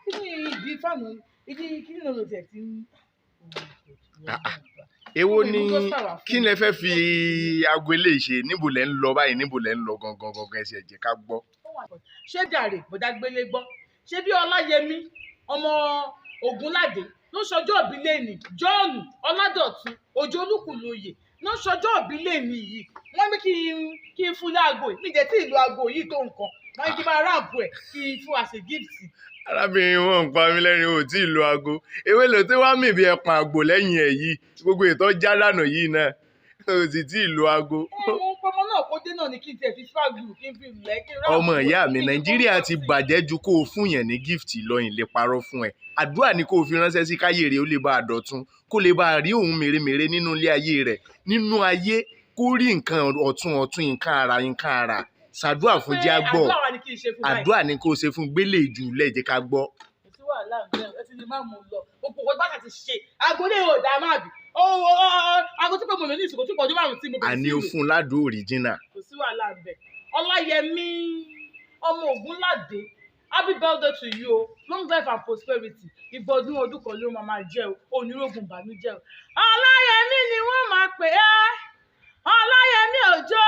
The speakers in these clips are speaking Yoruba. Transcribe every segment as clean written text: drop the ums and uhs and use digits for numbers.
Kí ni ìdí fáànù ìdí kí ni ló tiẹ̀ ti ń. Èwo ni kí lẹ fẹ́ fi aago eléyìí ṣe? Níbo lẹ ń lọ báyìí? Níbo lẹ ń lọ gangan gangan? Ẹsẹ̀ jẹ́ ká gbọ́. Ṣé jàre bọ̀dá gbélé gbọ́, ṣé bí Ọláyẹmí ọmọ Ògúnládé ló ṣọjọ́ òbí lẹ́nì, John Ọládọ̀tun Òjó Olúkúlóyè ló ṣọjọ́ òbí lẹ́nì yìí, wọ́n ní kí n fún láago yìí, mi jẹ́ tí ìlú aago yìí tó nǹkan, wọ́n ní kí n máa ráàpù ẹ̀ kí n fún as a gift. Arábìnrin, wọn ń pa mí lẹ́rìn, ò tí ì lo aago. Ewé ló tí wàá mì bí ẹpọ̀n àgbò lẹ́yìn ẹ̀ yìí, gbogbo ètò já lánàá yìí náà, ò sì tí ì lo aago. Ẹ mo ń pọmọ náà kó dé náà ni kí n tiẹ̀ fi swag kí n fi lẹ̀ kí n ráàpù Ọmọ ìyá mi, kí n fi Nàìjíríà ti kó sí. Bàjẹ́ ju kó o fún yẹn ní gift lọ́yìn lè parọ́ fún ẹ. Àdúrà ni kó o fi ránṣẹ́ sí káyé rẹ̀ ó lè bá a dọ̀tun, kó lè bá a rí òun mèremère nínú ilé ayé rẹ̀, nínú ayé, kó rí nǹkan ọ̀tun ọ̀tun, nǹkan ara nǹkan ara. Ṣàdúrà fún, jẹ́ á gbọ́. Àdúrà wa ni kí n ṣe fún báyìí. Àdúrà ni kó o ṣe fún, gbélé ìjù lẹ́jẹ̀ ká gbọ́. Kò sí wàhálà ǹbẹ̀, ẹ ti ní má mú un lọ, gbogbo nǹkan bá ti ṣe aago lè ò dá má bì ó aago tí kò mọ̀ lóní ìsìnkú tí kò ọdún 5 tí mo bẹ̀rẹ̀ Àní sí o lò. Fún ládùú original. Kò sí wàhálà ǹbẹ̀. Ọláyẹmí ọmọ Ògúnládé, happy birthday to you o, long life and prosperity. Ìgbọ̀dún ọdún kan ló máa máa jẹ́ o, onírògùn ìbànújẹ́ o. Ọláyẹmí ni wọ́n máa pè é, Ọláyẹmí Òjó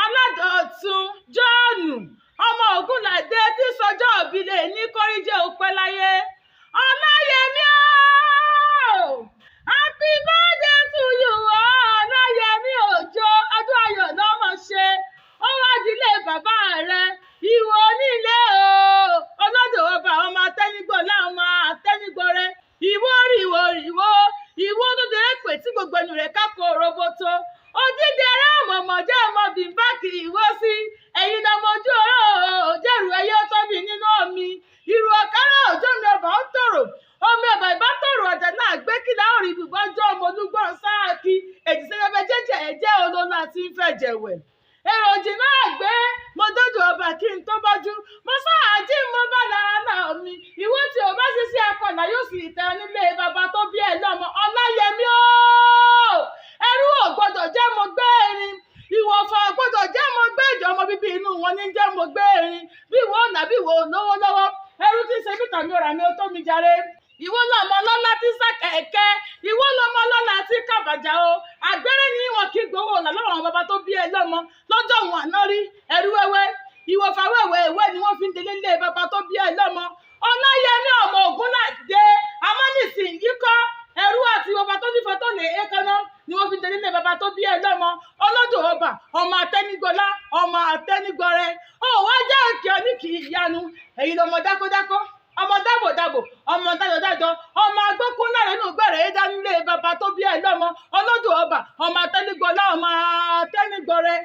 Ọládọ̀tun John ọmọ Ògúnládé tí sọjọ́ òbí lè ní kóríjẹ́ òpẹ́ láyé. Ọláyẹmí o, happy birthday to you o. Ọláyẹmí Òjó, ọdún ayọ̀ lọ́mọ ṣe, ó wá dílé bàbá rẹ̀ ìwọ onílé o, ọlọ́dọ̀ ọba ọmọ atẹ́nigbọ̀ láwọn atẹ́nigbọ̀ rẹ, ìwọ ríwọ ríwọ ìwọ tó dẹrẹ pé tí gbogbo ẹnu rẹ̀ kákó roboto, odídẹrẹ́ ọmọọmọdé ọmọ bímbákì ìwọ sí ẹ̀yin lọmọ ojú ọ̀rọ̀ òjẹrù ẹyẹ tóbi nínú omi ìrù ọ̀kárà òjò mi ọba ó tòrò omi ọba ìbá tòrò ọjà náà gbé kí láwọn rí ibùbọ́jọ́ ọmọ olúgbọ́n sáàkì èjìṣẹ́fẹ́ jẹ́jẹ́ ẹ̀jẹ̀ olóńgbò àti ìfẹ̀jẹ̀wẹ̀ èròjì náà gbé mo dójú ọba kí n tó bọ́jú mo sáàjì mo bá lára náà mi ìwọ tí o bá ṣiṣẹ́ akọ̀nà yóò sì tẹ nílé bàbá tó bí ẹ lọ́mọ. Ọláyẹmí o, ẹrú ò gbọ́dọ̀ jẹ́ mo gbé erin, ìwọ̀fà ò gbọ́dọ̀ jẹ́ mo gbé ìjọ, ọmọ bíbí inú wọn ní jẹ́ mo gbé erin, bí ìwọ ọ̀nà bí ìwọ lówó lọ́wọ́, ẹrú tí ń ṣe bíta mi ò rà mí ó tó mi jàre. Ìwọ lọmọ lọ́lá tí sá kẹ̀kẹ́, ìwọ lọmọ lọ́lá tí kàbàjà o, àgbẹ̀rẹ̀ ni wọn kì í gbowó ọ̀là lọ́wọ́ àwọn bàbá tó bí ẹ lọ́mọ lọ́jọ́ òun àná rí. Ẹrú wẹ́wẹ́ ìwọ̀fà wẹ́wẹ́ ìwé ni wọ́n fi ń délé lé bàbá tó bí ẹ lọ́mọ. Ọláyẹmí ọmọ Ògúnládé amánìsìn yìí kọ́ ẹrú àti ìwọ̀fà tó nífẹ̀ẹ́ tó lè ékaná ni wọ́n fi ń délé lé bàbá tó bí ẹ lọ́mọ, ọlọ́dọ̀ ọba ọmọ atẹ́nigbọlá ọmọ atẹ́nigbọrẹ. Ó wá jẹ́ òkè oníkì ìyanu, èyí lọmọ dákódákó ọmọ dábòdábò ọmọ dájọdájọ ọmọ agbókun lára inú gbẹrẹ ẹ dánilé bàbá tó bí ẹ lọ́mọ, ọlọ́dọ̀ ọba ọmọ atẹ́nigbọlá ọmọ atẹ́nigbọrẹ.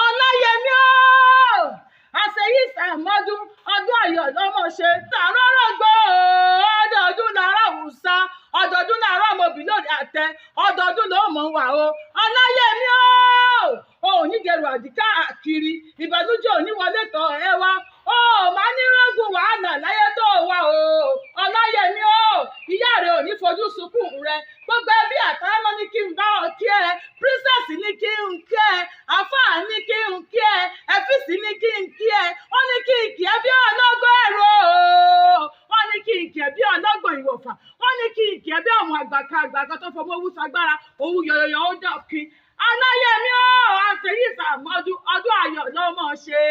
Ọláyẹmí o, àṣeyí sàmọdún, ọdún ayọ̀ lọmọ ṣe tààrọ gbọ, ọdọọdún làárọ̀ wùsà, ọdọọdún làárọ̀ ọmọbì lórí àtẹ, ọdọọdún ló mọ wà o. Ọláyẹmí o, ò ní dẹrù àdìká kiri, ìbànújẹ́ ò ní wọlé tọ̀ ẹ wá o, máa ní rọgùn wàhálà láyé tó wà o. Ọláyẹmí o, ìyá rẹ ò ní fojú sunkún rẹ, gbogbo ẹbí àtàwọn ní kí n bá ọ kí ẹ, princess ní kí n kí ẹ, àfáà ní kí n kí ẹ, ẹfíìsì ní kí n kí ẹ, wọ́n ní kí n kí ẹ bí ọlọ́gbọ́n èrò, wọ́n ní kí n kí ẹ bí ọlọ́gbọ́n ìwọ̀fà, wọ́n ní kí n kí ẹ bí àwọn àgbàkan àgbàkan tó fọmọ owó sagbára òun yọ̀yọ̀yọ̀ ó dọ̀kin. Ọláyẹmí o, àṣeyí sàmọ́dún, ọdún ayọ̀ lọ́mọ ṣe.